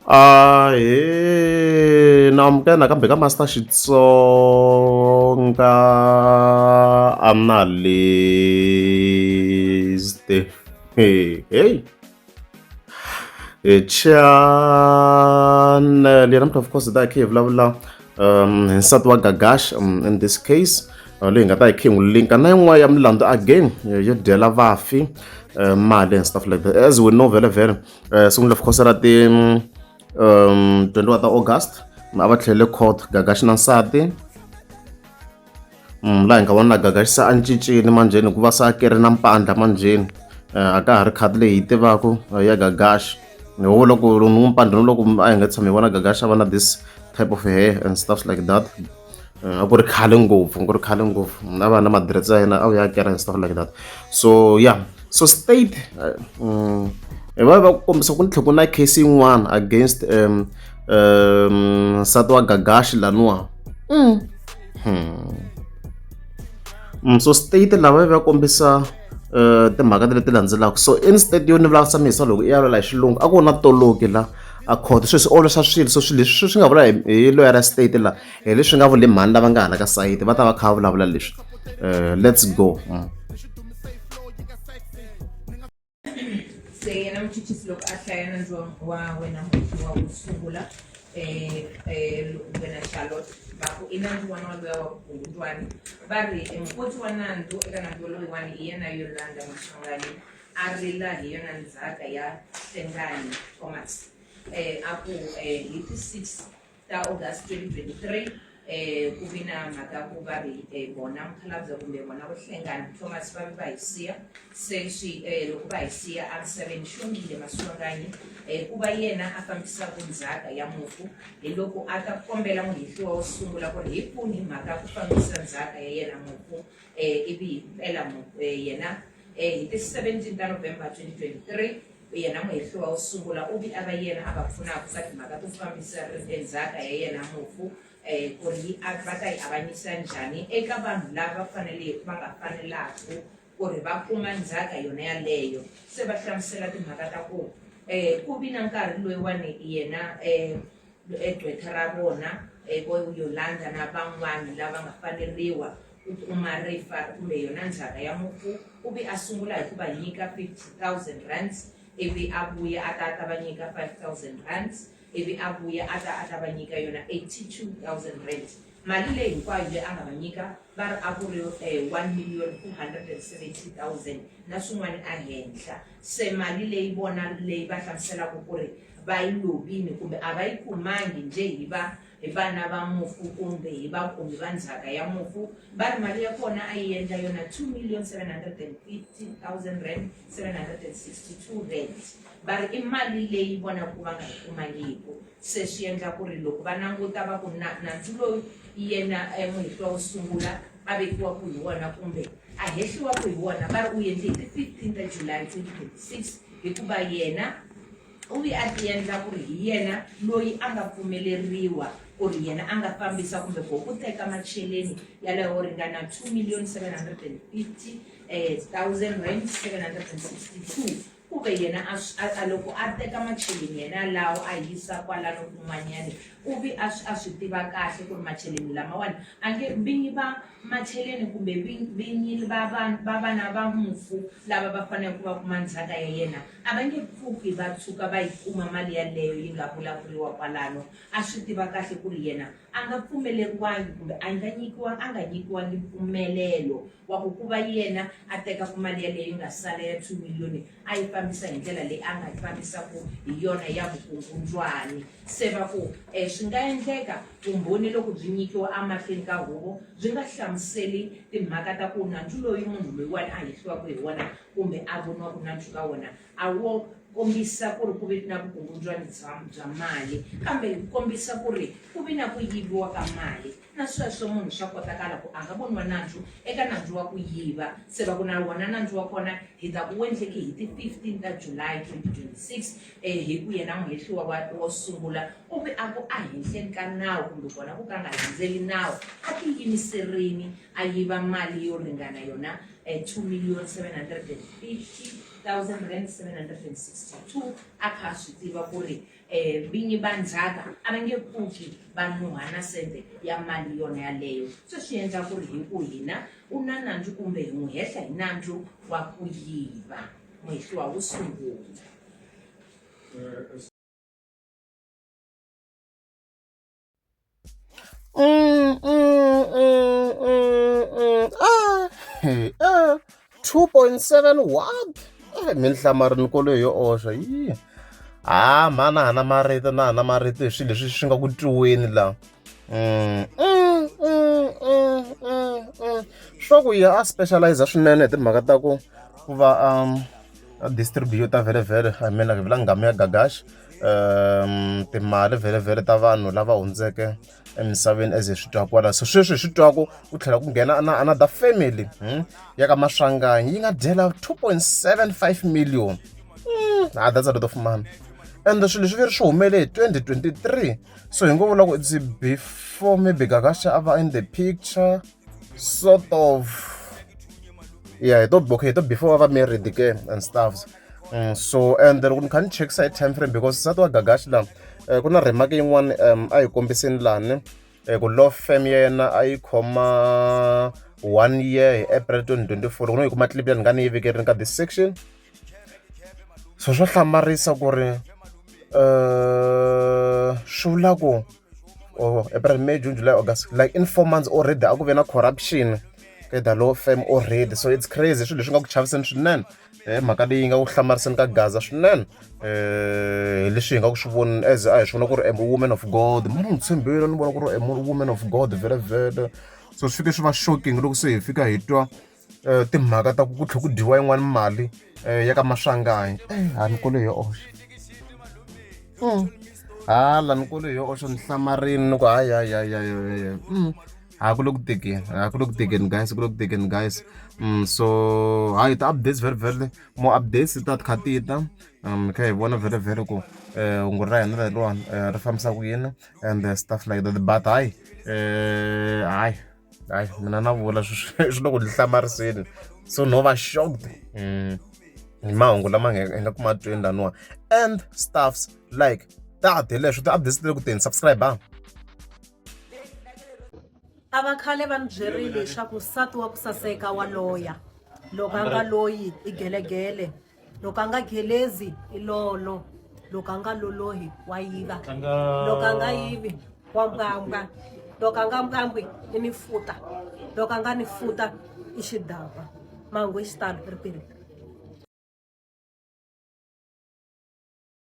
Ahee na amukela nakambe ka Master Xitsonga Analyst hey channel ya namuntlha of course hi ta hi kha hi vulavula hi nsati wa Gagash in this case leyi hi nga ta hi kha hi n'wi linka na yin'wana ya milandzu again yo dyela vafi mali and stuff like that as we know vhele vhele Sungula of course ra ti 21 ta August a va tlhelele court Gagashi na nsati laha hi nga vona Gagashi se a cincile manjheni hikuva se a keri na mpandla manjheni a ka ha ri khadi leyi hi yi tivaka ya Gagashi ho loko ni n'wi mpandleni loko a hi nga tshami hi vona Gagashi a va na this type of hair and stuff like that a ku ri khale ngopfu ku ri khale ngopfu a va na madiretse ya yena a wu ya kera and stuff like that so yeah so state hi va va kombisa ku ni tlhela ku na case yin'wana against nsati wa Gagashi laniwa so state lava va kombisa timhaka leti landzelaka so instead yo ni vulavurisa mihisa loko i ya lwela hi xilungu a ku na toloki la a court sweswi olovisa swilo so swilo leswi swi nga vula hi lawyer ya state la hi leswi nga vuli mhani lava nga hala ka sayiti va ta va kha va vulavula leswi let's go. Se yena muchuchisi loko a hlaya nandzu wa wena muhehliwa wo sungula wena Charlotte va ku i nandzu wa luya wa vukungundzwani va ri mukoti wa nandzu eka nandzu loyiwani hi yena Yolanda Maswanganyi a rila hi yona ndzhaka ya Hlengani Thomas a ku hi ti 6 ta August 2023 ku vi na mhaka ku va ri vona mukhalabye kumbe vona vuhlengani Thomas va vi va hi siya se swi loko va hi siya a misaveni Xongile Maswanganyi ku va yena a fambisaka ndzhaka ya mufu hi loko a ta kombela muhehliwa wo sungula ku ri hi pfuni hi mhaka ku fambisa ndzhaka ya yena mufu ivi hi mpela yena hi ti 17 ta November 2023 Yena muhehliwa wo sungula u vi a va yena a va pfunaka ka timhaka to fambisa ndzhaka ya yena mufu ku ri yi va ta yi avanyisa njhani eka vanhu lava fanele va nga fanelaka ku ri va kuma ndzhaka yona yaleyo. Se va hlamusela timhaka ta ku ku vi na nkarhi loyiwani yena gqwetha ra vona vo Yolanda na van'wani lava nga faneriwa ku kuma rifa kumbe yona ndzhaka ya mufu u vi a sungula hi ku va nyika 50,000 rands ivi a vuya a ta a ta va nyika 5,000 rands ivi a vuya a ta a ta va nyika yona 82,000 rands mali leyi hinkwayo leyi a nga va nyika va ri a ku ri 1,470,000 na swin'wana a henhla se mali leyi vona leyi va hlamuselaka ku ri va yi lovini kumbe a va yi kumangi njhe hi va hi vana va mufu kumbe hi vakumi va ndzhaka ya mufu va ri mali ya kona a yi endla yona 2 750 000 rand 762 rand va ri i mali leyi vona ku va nga yi kumangiku se swi endla ku ri loko va languta va ku na nandzu lowu yena muhehliwa wo sungula a vekiwaku hi wona kumbe a hehliwaku hi wona va ri u endle hi ti 15 ta July 2026 hikuva yena U vi a tiendla ku ri hi yena loyi a nga pfumeleriwa ku ri yena a nga fambisa kumbe ko ku teka macheleni yalayo ringana 2 750 000 rand 762 ku ve yena a loko a teka macheleni yena lawo a yisa kwalano kun'wanyani u vi a swi tiva kahle ku ri macheleni lamawani a nge vinyi va macheleni kumbe vinyi va va vana va mufu lava va faneleke ku va kuma ndzhaka ya yena a va nge pfuki va tshuka va yi kuma mali yaleyo yi nga vulavuriwa kwalano a swi tiva kahle ku ri yena a nga pfumeleriwangi kumbe a nga nyikiwa a nga nyikiwangi mpfumelelo wa ku ku va yena a tekaku mali yaleyo yi nga sala ya 2 million a yi fambisa hi ndlela leyi a nga yi fambisaku hi yona ya vukungundzwani se va ku swi nga endleka vumbhoni loko byi nyikiwa emahlweni ka huvo byi nga hlamuseli timhaka ta ku nandzu loyi munhu loyiwani a hehliwaka hi wona kumbe a voniwaka nandzu ka wona a wo kombisa ku ri ku vi na vukungundzwani bya mali kambe ku kombisa ku ri ku vi na ku yiviwa ka mali na sweswo munhu swa kotakala ku a nga voniwa nandzu eka nandzu wa ku yiva se va ku na wona nandzu wa kona hi ta ku wendleki hi ti 15 ta July 2026 hi ku yena muhehliwa wa wo sungula u vi a ku a henhleni ka nawu kumbe kona ku ka nga landzeli nawu a tiyimiserini a yiva mali yo ringana yona 2 million 750. thousand rand 762 a kha a swi tiva ku ri um vinyi va ndzhaka a va nge pfuki va nuha na sente ya mali yona yaleyo. Se swi endla ku ri hi ku hina u na nandzu kumbe hi n'wi hehla hi nandzu wa ku yiva. Muhehliwa wo sungula. Ah, hey, ah, 2.7 what? Eh, mi ni hlamarini koloi yo oxa yi ha mha na ha na marito na ha na marito hi swilo leswi swi nga ku twiweni laha. Swa ku ya a specialize swinene hi timhaka ta ku ku va a distributor vhele vhele, I mean hi vula nghamu ya Gagash, timali vhele vhele ta vanhu lava hundzeke emisaveni as hi swi twa kwala. So sweswi hi swi twaku ku tlhela ku nghena na another family ya ka Maswanganyi yi nga dyela 2.75 million. Ah, that's a lot of money, and swilo leswi veri swi humele hi 2023, so hi ngo vula ku it's before maybe Gagash a va in the picture, sort of. Yeah, hi to, okay, hi to before va married ke and stuff. So and loko ni kha ni chekisa hi time frame, because nsati wa Gagash la, ku na remark yin'wana a yi kombiseni lani ku law firm ya yena a yi khoma one year hi April 2024. Loko no yi kuma clip ya ni nga ni yi vekerini ka this section. So swo hlamarisa ku ri swi vula ku, oh, April, May, June, July, August, like in 4 months already a ku ve na corruption ka the law firm already. So it's crazy, swilo leswi nga ku chaviseni swinene, mhaka leyi nga ku hlamariseni ka Gaza swinene, hi leswi hi nga ku swi voni as a hi swi vona ku ri a woman of God. Mani ni tshembile ni vona ku ri a woman of God vhele vhele. So swi fike swi va shocking loko se hi fika hi twa timhaka ta ku ku tlhela ku dyiwa yin'wana mali ya ka Maswanganyi. Ha ni kolo yo oxa, hala ni kolo yo oxa, ni hlamarini ni ku hayi hayi hayi hayi hayi. Ha ku le ku tekeni, ha ku le ku tekeni guys, ku le ku tekeni guys. So hayi, ti-updates very very more updates ta kha ti ta, kha hi vona vhele vhele ku hungu ra hina leriwani ri fambisa ku yini and stuff like that. But hayi, hayi hayi, mina na vula swi le ku ni hlamariseni, so no va shocked hi mahungu lama hi nga kuma tweni laniwa and stuffs like that. Hi leswo ti-updates ti le ku teni. Subscribe ha. A va khale va ni byerile leswaku nsati wa ku saseka wa loya. Loko a nga loyi i gelegele, loko a nga gelezi i lolo, loko a nga lolohi wa yiva, loko a nga yivi wa mbwambwa, loko a nga mbwambwi i ni futa, loko a nga ni futa i xidakwa. Mahungu hi xitalo ri pele.